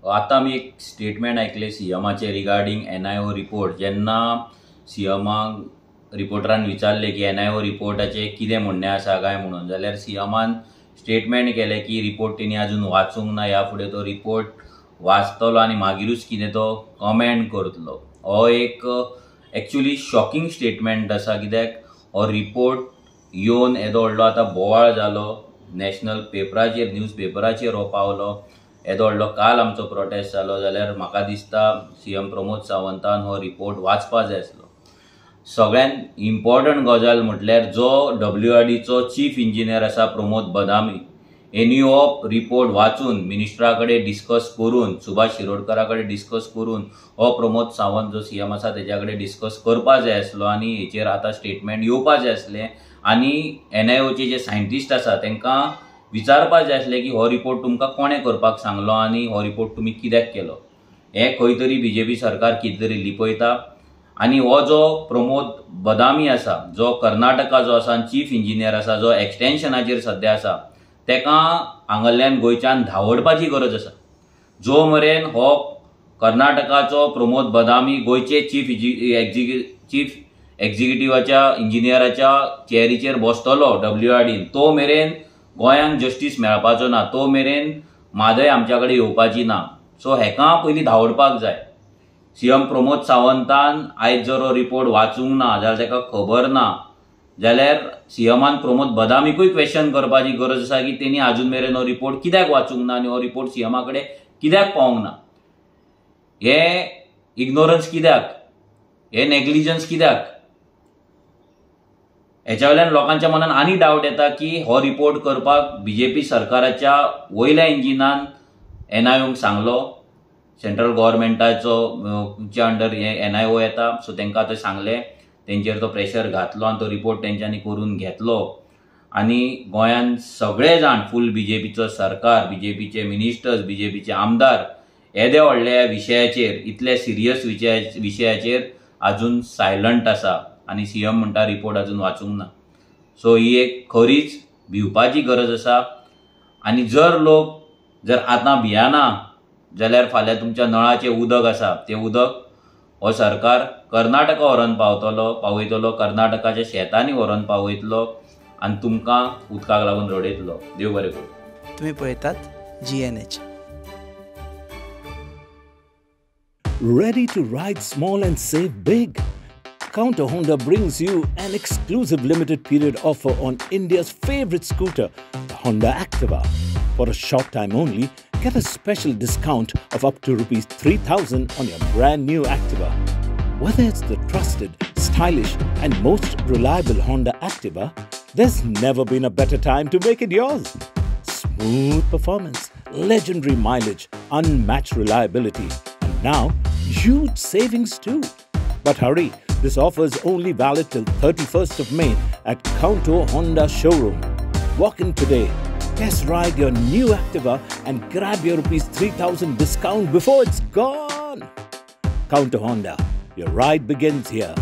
आतां आमी एक स्टेटमेंट आयकलें सीएमाचें रिगार्डींग एनआयओ रिपोर्ट. जेन्ना सीएमाक रिपोर्टरान विचारलें की एनआयओ रिपोर्टाचें कितें म्हणणें आसा काय म्हणून, जाल्यार सीएमान स्टेटमेंट केलें की रिपोर्ट तेणी आजून वाचूंक ना, ह्या फुडें तो रिपोर्ट वाचतलो आनी मागीरूच कितें तो कमेंट करतलो. हो एक एक्चुली शॉकिंग स्टेटमेंट आसा, कित्याक हो रिपोर्ट येवन येदो व्हडलो आतां बोवाळ जालो, नॅशनल पेपराचेर न्यूज पेपराचेर हो पावलो, येदो व्हडलो काल आमचो प्रोटेस्ट जालो. जाल्यार म्हाका दिसता सीएम प्रमोद सावंतान हो रिपोर्ट वाचपा जाय आसलो. सगळ्यात इम्पॉर्टंट गजाल म्हटल्यार जो डब्ल्यूआरडीचो चीफ इंजिनियर आसा प्रमोद बदामी, हेणी हो रिपोर्ट वाचून मिनिस्टरा कडेन डिस्कस करून, सुभाष शिरोडकरा कडेन डिस्कस करून हो प्रमोद सावंत जो सीएम आसा तेज्या कडेन डिस्कस करपा जाय आसलो आनी हेचेर आतां स्टेटमेंट येवपा जाय आसलें आनी एनआयओचे जे सायंटिस्ट आसा तांकां विचारपा जाय आसलें की हो रिपोर्ट तुमकां कोणें करपाक सांगलो आनी हो रिपोर्ट तुमी कित्याक केलो. हें खंय तरी बीजेपी सरकार कितें तरी लिपयता. आनी हो जो प्रमोद बदामी आसा, जो कर्नाटका जो आसा चीफ इंजिनियर आसा, जो एक्सटेन्शनाचेर सद्या आसा, तेका हांगल्ल्यान गोंयच्यान धांवडपाची गरज आसा. जो मेरेन हो कर्नाटकाचो प्रमोद बदामी गोंयचे चीफ एक्झिक्युटिव्हाच्या इंजिनियराच्या चेअरीचेर बसतलो डब्ल्यूआरडीन, तो मेरेन गोंयांक जस्टीस मेळपाचो ना, तो मेरेन म्हादय आमच्या कडेन येवपाची ना. सो हेका पयलीं धांवडपाक जाय. सीएम प्रमोद सावंतान आयज जर हो रिपोर्ट वाचूंक ना जाल्यार ताका खबर ना जाल्यार सीएमान प्रमोद बदामीकूय क्वेश्चन करपाची गरज आसा की तेणी आजून मेरेन हो रिपोर्ट कित्याक वाचूंक ना आनी हो रिपोर्ट सीएमा कडेन कित्याक पावोंक ना. हे इग्नोरन्स कित्याक, हे नेग्लिजन्स कित्याक, हेच्या वयल्यान लोकांच्या मनान आनी डावट येता की हो रिपोर्ट करपाक बीजेपी सरकाराच्या वयल्या इंजिनान एनआयओंक सांगलो, सेंट्रल गव्हर्मेंटाचो च्या अंडर हे एनआयओ येता, सो तांकां ते सांगलें, तेंचेर तो प्रेशर घातलो आनी तो रिपोर्ट तेंच्यांनी करून घेतलो. आनी गोंयान सगळे जाण फूल बीजेपीचो सरकार, बीजेपीचे मिनिस्टर्स, बीजेपीचे आमदार येदे व्हडल्या विशयाचेर, इतले सिरियस विशयाचेर आजून सायलंट आसा आनी सीएम म्हणटा रिपोर्ट आजून वाचूंक ना. सो ही एक खरीच भिवपाची गरज आसा. आनी जर लोक जर आतां भियाना जाल्यार फाल्यां तुमच्या नळाचें उदक आसा तें उदक हो सरकार कर्नाटका व्हरोन पावयतलो, कर्नाटकाच्या शेतांनी व्हरोन पावयतलो आनी तुमकां उदकाक लागून रडयतलो. देव बरें करूं. तुमी पळयतात GNH. Ready to ride small and save big? Counter Honda brings you an exclusive limited period offer on India's favorite scooter, the Honda Activa. For a short time only, get a special discount of up to Rs 3,000 on your brand new Activa. Whether it's the trusted, stylish and most reliable Honda Activa, there's never been a better time to make it yours. Smooth performance, legendary mileage, unmatched reliability, and now huge savings too. But hurry, this offer is only valid till 31st of May at Counter Honda showroom. Walk in today, test ride your new Activa and grab your Rs 3,000 discount before it's gone. Counter Honda, your ride begins here.